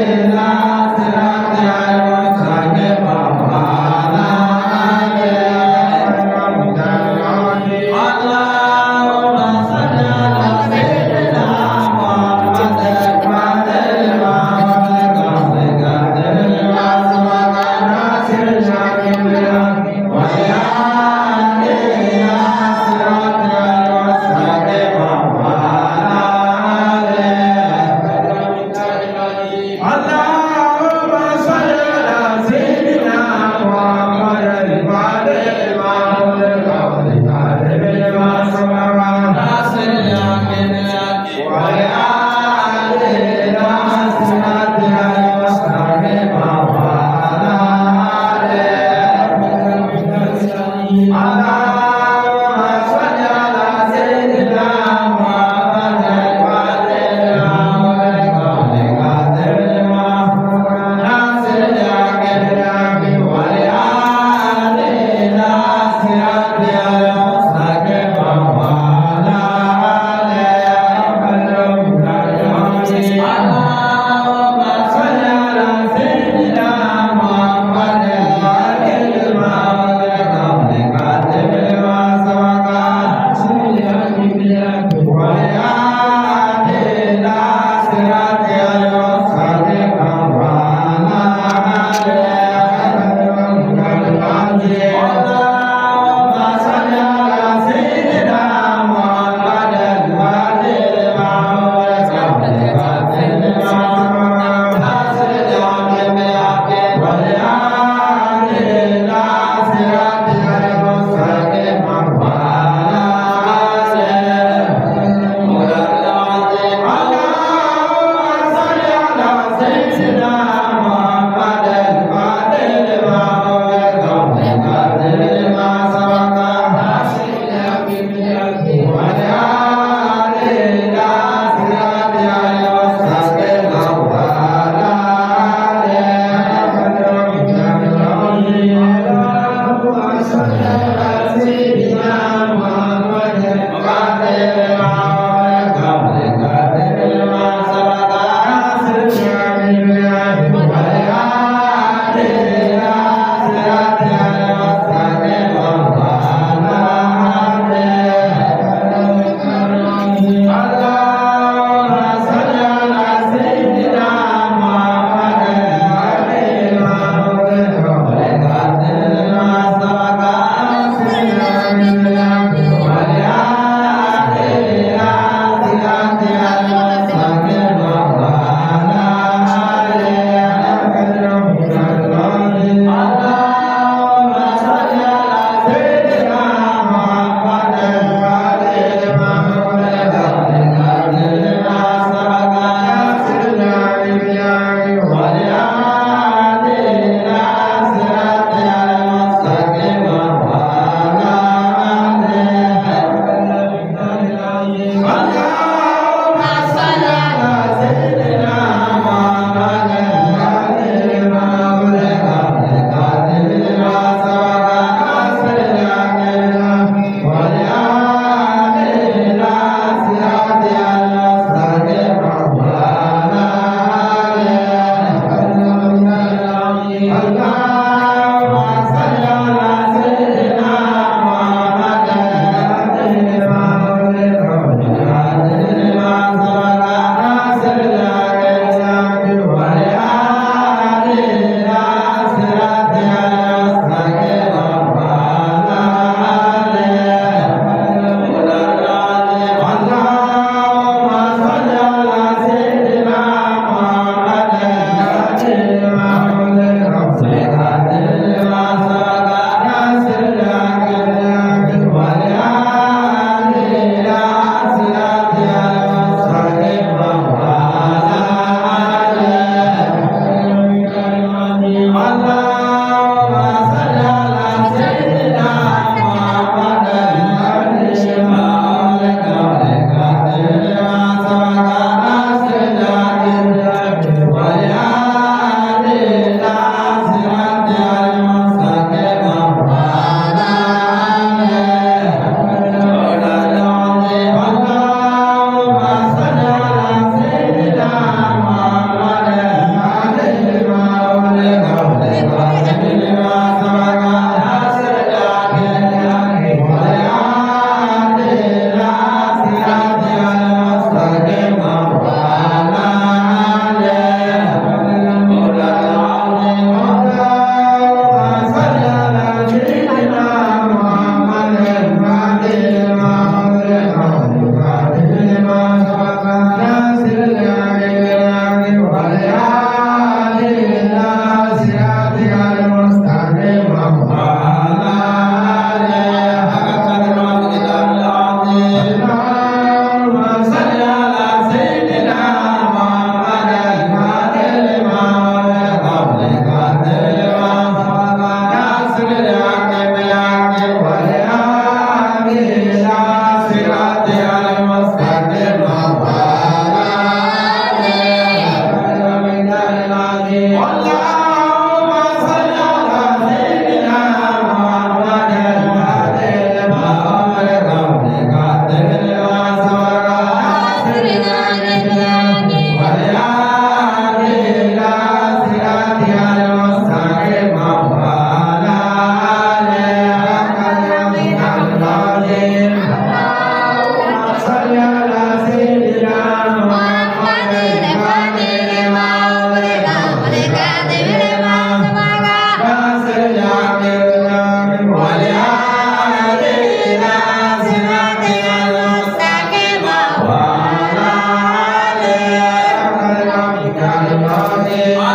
اللهم صل على سيدنا محمد. La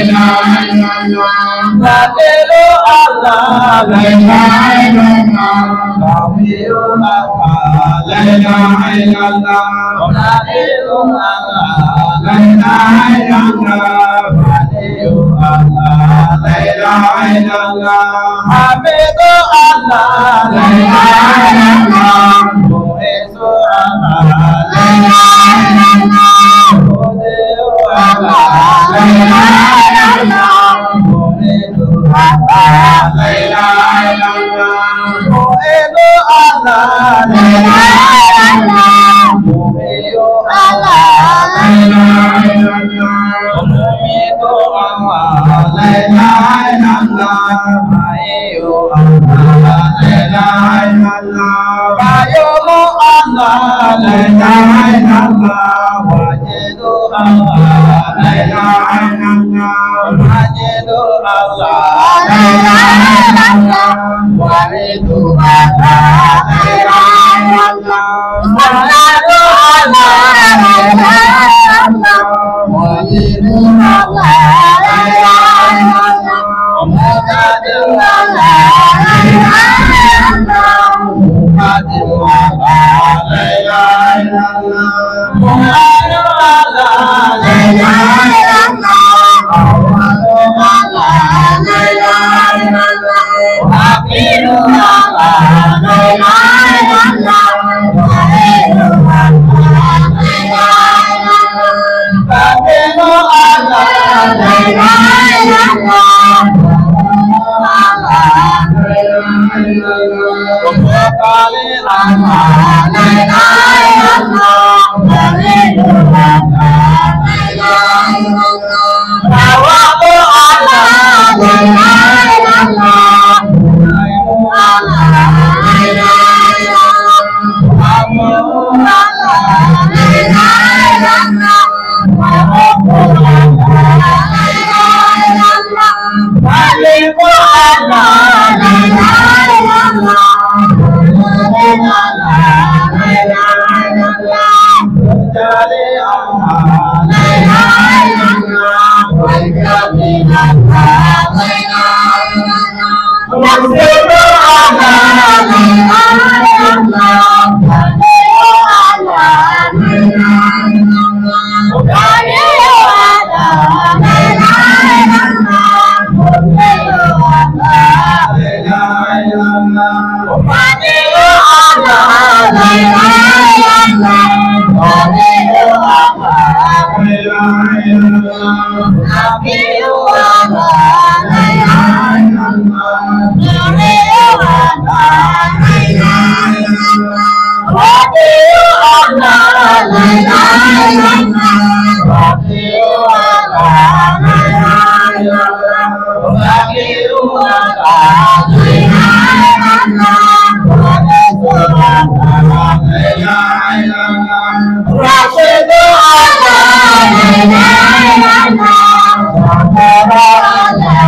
ilaha illallah. Nabilu Allah, la ilaha illallah. Nabilu Allah, la ilaha illallah. Nabilu Allah, la ilaha illallah. Nabilu Allah, la ilaha illallah. Hamidu Allah, la ilaha illallah. Mu'izu Allah, la ilaha illallah. Mudiu Allah, la ilaha illallah. Mu'izu Allah, la ilaha illallah. Mu'izu Allah, la ilaha illallah. Mu'izu Allah, la ilaha illallah. Mumitu Allah, la ilaha illallah. Ayu Allah, la ilaha illallah. Bayumu Allah, la ilaha illallah. Wajidu Allah, la ilaha illallah. Wajidu Allah, la ilaha illallah. Waridu Allah, la ilaha illallah. Wajidu Allah, la ilaha illallah. Wajidu Allah, la ilaha illallah. Muqaddiru Allah, la ilaha illallah. Muqaddiru Allah, la ilaha illallah. Muqaddiru Allah, la ilaha illallah. Awwalu Allah, la ilaha illallah. Akhiru Allah, la ilaha illallah. Zahiru Allah, la ilaha illallah. Batinu Allah, la ilaha illallah. Allah, la ilaha illallah. Mutali Allah, la ilaha illallah. Walidu Allah, la ilaha illallah. Tawwabu Allah, la ilaha illallah. Muhaimu Allah, la ilaha illallah. Amru Allah, la ilaha illallah. Wa Allah, la ilaha illallah. Maliku Allah, la ilaha illallah. Mu'min Allah, la ilaha illallah. Mujali Allah, la ilaha illallah. Wal-Kamin Allah, la ilaha illallah. Muqsitu Allah, la ilaha illallah. Ghaniyu Allah, la ilaha illallah. Ghaniyu Allah, la ilaha illallah. Muqsitu Allah, la ilaha illallah. Ghaniyu Allah, la ilaha illallah. Ghaniyu Allah, la ilaha illallah. Nabiyu Allah, la ilaha illallah. Nuriyu Allah, la ilaha illallah. Rabiyu Allah, la ilaha illallah. Rabiyu Allah, la ilaha illallah. Rabiyu Allah, la ilaha illallah. Rabiyu Allah, la ilaha illallah. Rashidu Allah, la ilaha illallah. Zakara Allah,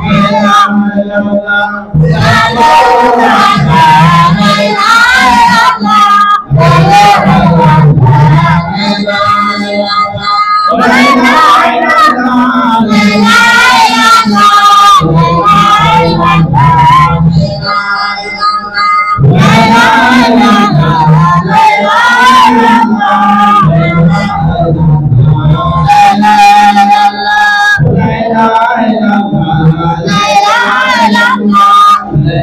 la ilaha illallah. Zakara Allah, la ilaha illallah. Zakara Allah, la ilaha illallah. La ilaha illallah, la ilaha illallah. La ilaha illallah, la ilaha illallah. La ilaha illallah, la ilaha illallah. La ilaha illallah, la ilaha illallah. La ilaha illallah, la ilaha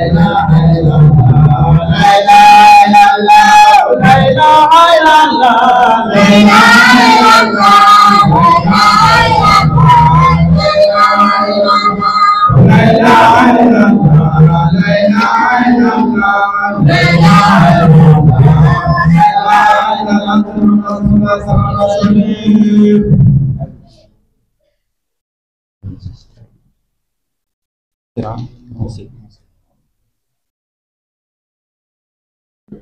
illallah. La ilaha illallah, la ilaha illallah. La ilaha illallah, la ilaha illallah. La ilaha illallah, la ilaha illallah.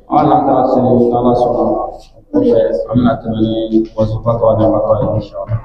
Allah ta'ala sini Allah sɔnna o kɔfɛ an bɛna tɛmɛ ni wazifa tɔ ni matɔ ye inshallah.